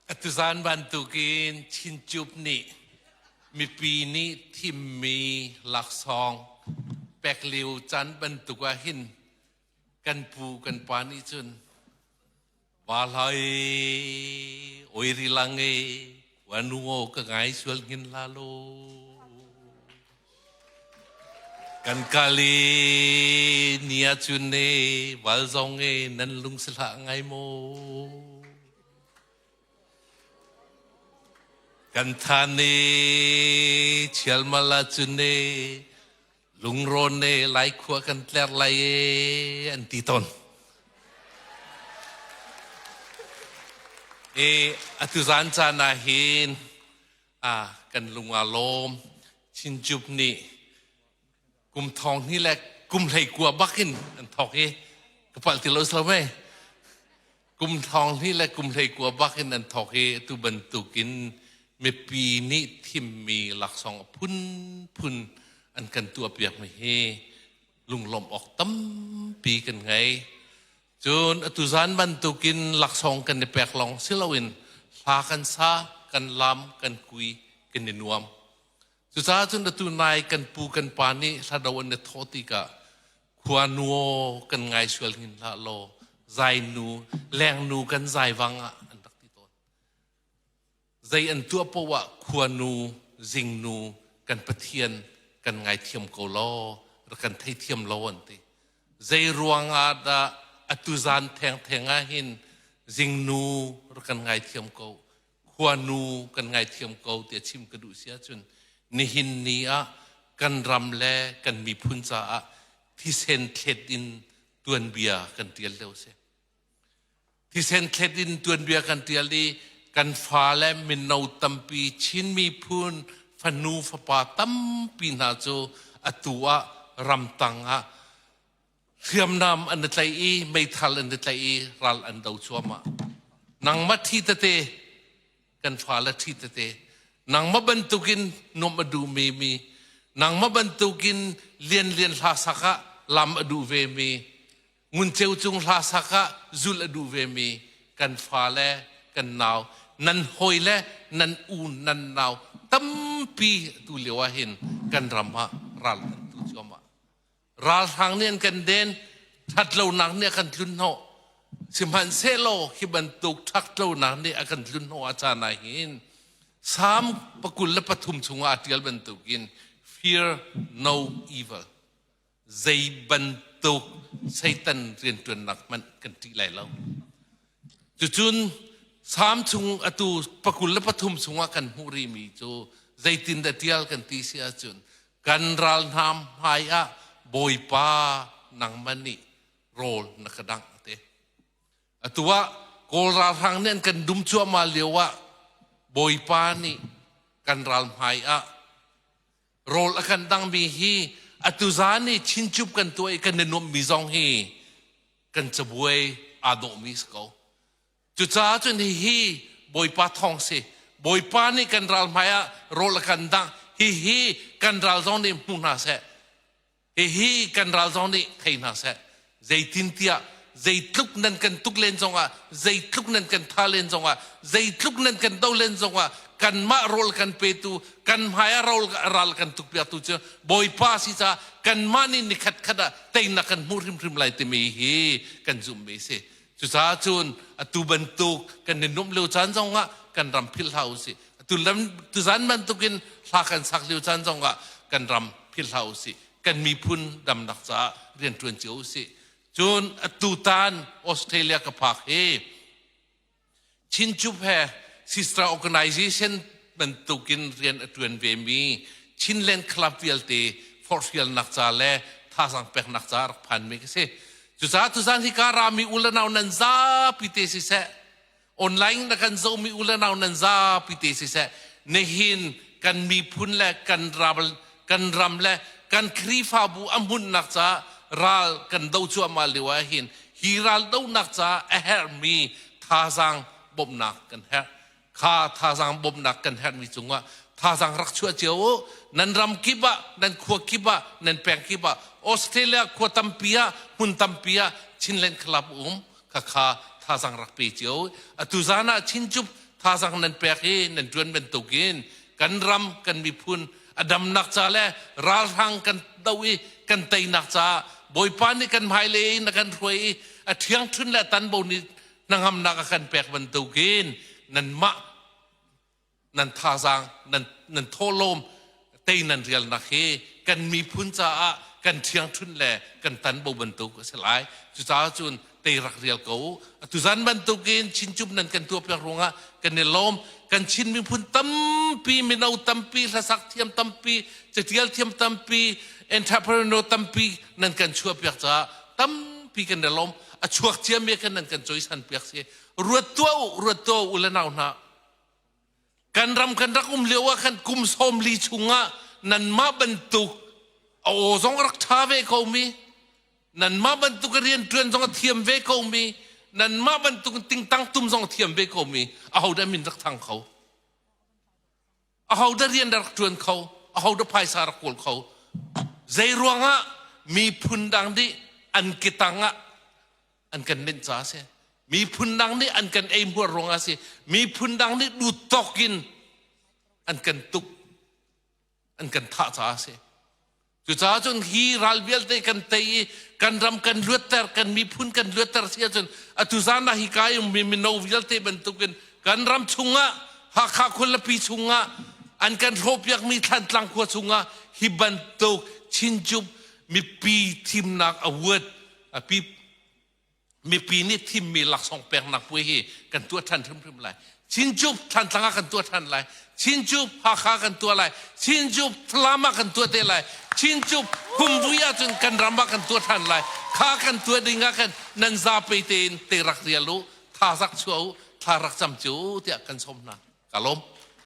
Atuzan bantukin Chinchup nih mipi nih thimmi laksawng pek lio caan bantuk ah hin kan pu kan pa nih cun va hlai oi ri lang e wanu o ka ngai sual ngin la lo kan kali nia chun ne wal zong e nan lung si hlah ngai mo Kan than i chialmal ahcun e lungrawn e laikhua kan tler lai e an ti tawn. E atu zan caan ah hin a kan lung aa lawm Chinchup nih kum thong hnih le kum hlei kua bak in an thawk i ka palh ti lo slo mei kum thong hnih le kum hlei kua bak in an thawk i atu bantukin mipi nih thimmi laksawng a phunphun an kan tuahpiakmi hi lunglawmh awk tampi kan ngei. Cun atu zan bantukin laksawng kan i pek lawng si loin hla kan sa, kan lam, kan kui, kan i nuam. Cucaah cun atu nai kan pu kan pa nih hlado an i thawh tikah khua nuo kan ngai sual hin hlah law zai nu lengnu kan zai wang ah an rak ti tawn. Zei an tuah poah ah khua nu zingnu kan Pathian kan ngaithiam ko law rak kan theithiam lo an ti. Zei ruang ah dah atu zan thengtheng ah hin zingnu rak kan ngaithiam ko khuanu kan ngaithiam ko tiah chim ka duh si ahcun nihin ni ah kan ram le kan miphun caah thisen thlet in tuanbia kan tial lio si. Thisen thlet in tuanbia kan tial i kan fale mino tampi Chin miphun fanu fapa tampi hna cu atu ah ramtang ah hriamnam an i tlaih i meithal an i tlaih i ral an do cuahmah. Nangmah ṭhi tete kan fale ṭhi tete nangmah bantukin nuamh a duhmi mi nangmah bantukin lianlian hla sak ah lam a duh ve mi ngunceu cung hla sak ah zulh a duh ve mi kan fale kan nau nan hawi le nan u nan nau tampi tu lio ah hin kan ram ah ral an tu cuahmah. Ralhrang nih an kan den, ṭhatlonak nih a kan tlunhnawh. Sihmanhsehlaw hi bantuk ṭhatlonak nih a kan tlunhnawh a caan ah hin Salm 23 chungah a ṭial bantukin fear no evil zei bantuk Satan rianṭuannak hmanh kan ṭih lai lo. Cucun Salm chung atu 23 chungah kan hmuh rihmi cu zeitindah ṭial kan ti si ahcun Kan ral hna hmai ah Bawipa nangmah nih rawl na ka dangh a ti. Atu ah Kawl ralhrang nih an kan dum cuahmah lio ah Bawipa nih kan ral hmai ah rawl a kan dangmi hi atu zan i chinchup kan tuah i kan i nuamhmi zong hi kan cabuai aa dawhmi si ko. Cucaah cun hihi Bawipa thawng si. Bawipa nih kan ral hmaiah rawl a kan dangh. Hihi kan ral zong nih hmu hna seh. Hihi kan ral zong nih thei hna seh. Zeitintiah zeitluk nan kan tuk len zongah, zeitluk nan kan tha len zongah, zeitluk nan kan do len zongah, kanmah rawl kan petu, kan hmaiah rawl ral kan tukpiaktu cu Bawipa si caah kanmah nih nikhat khat ah teinak kan hmuh hrimhrim lai timi hi kan zumhmi a si. Cucaah cun atu bantuk kan i nuamh lio caan zongah kan ram philh hlah usih. Atu lam tuzan bantukin hla kan sak lio caan zongah kan ram philh hlah usih. Kan miphun damnak caah rian ṭuan cio usih. Cun atu tan Australia ka phak hi Chinchup he sister organization bantukin rian a ṭuan vemi Chinland Club vialte forhfialnak ca le thazaang peknak ca rak phanmi ka si. Cucaah tuzan hika rami u le nau nan zapi te siseh, online na kan zohmi u le nau nan zapi te siseh, nihin kan miphun le kan ram, kan ram le kan Khrihfabu a hmunhnak caah ral kan do cuahmah lio ah hin hi ral donak caah a herhmi thazaang bawmhnak kan herh. Kha thazaang bawmhnak kan herhmi cungah thazaang rak chuah cio u. Nan ram kip ah, nan khua kip ah, nan peng kip ah, Australia khua tampi ah, hmun tampi ah Chinland Club um khakha thazaang rak pe cio. Atu zan ah Chinchup Thazang nan pek i nan ṭuan bantukin kan ram kan miphun a damnak ca le ralhrang kan do i kan teinak caah Bawipa nih kan hmailei in a kan hruai i a ṭhiangṭhun le a tanbo nih hnangamnak a kan pek bantukin nanmah nan thazaang nan nan thawhlawm tei nan rialnak hi kan miphun caah kan ṭhiangṭhun le kan tanbo bantuk a si lai. Cucaah cun tei rak rial ko. Atuzan bantukin Chincup nan kan tuahpiak ruangah kan i lawm. Kan Chin miphun tampi, mino tampi, hlasak thiam tampi, catial thiam tampi, entrepreneur tampi nan kan chuahpiak caah tampi kan i lawm. A chuak ciami khan nan kan cawisan piak si. Ruat tuah u, ruat tuah u le nau hna. Kan ram kan rak um lio ah khan kum 40 chungah nanmah bantuk a aw zong rak ṭha ve komi, nanmah bantuk rianṭuan zong a thiam ve komi, nanmah bantuk tingtang tum zong a thiam ve komi ahodah min rak thang kho? Ahodah rian rak ṭuan kho? Ahodah phaisa rak kawl kho? Zei ruangah miphun dang nih an ketang ah an kan nenh ca a si. Miphun dang nih an kan eihmuar ruangah a si. Miphun dang nih duhtawk in an kan tuk, an kan thah caah a si. Cucaah cun hi ral vialte kan tei i kan ram kan luatter, kan miphun kan luatter si ahcun atu zan ah hi ka i ummi mino vialte bantukin kan ram chungah Hakha khualipi chungah an kan hrawhpiakmi Thlantlang khua chungah hi bantuk Chincup mipi thimnak award mipi nih thimmi laksawng peknak puai hi kan tuah ṭhan hrimhrim lai. Chincup Thlantlang ah kan tuah ṭhan lai. Chincup Hakha kan tuah lai. Chincup Falam ah kan tuah te lai. Chincup Kumvui ahcun kan ram ah kan tuah ṭhan lai. Kha kan tuah ding ah khan nan zapi tein te rak rial u, tha rak chuah u, thla rak cam cu tiah kan sawm hna. Ka lawm.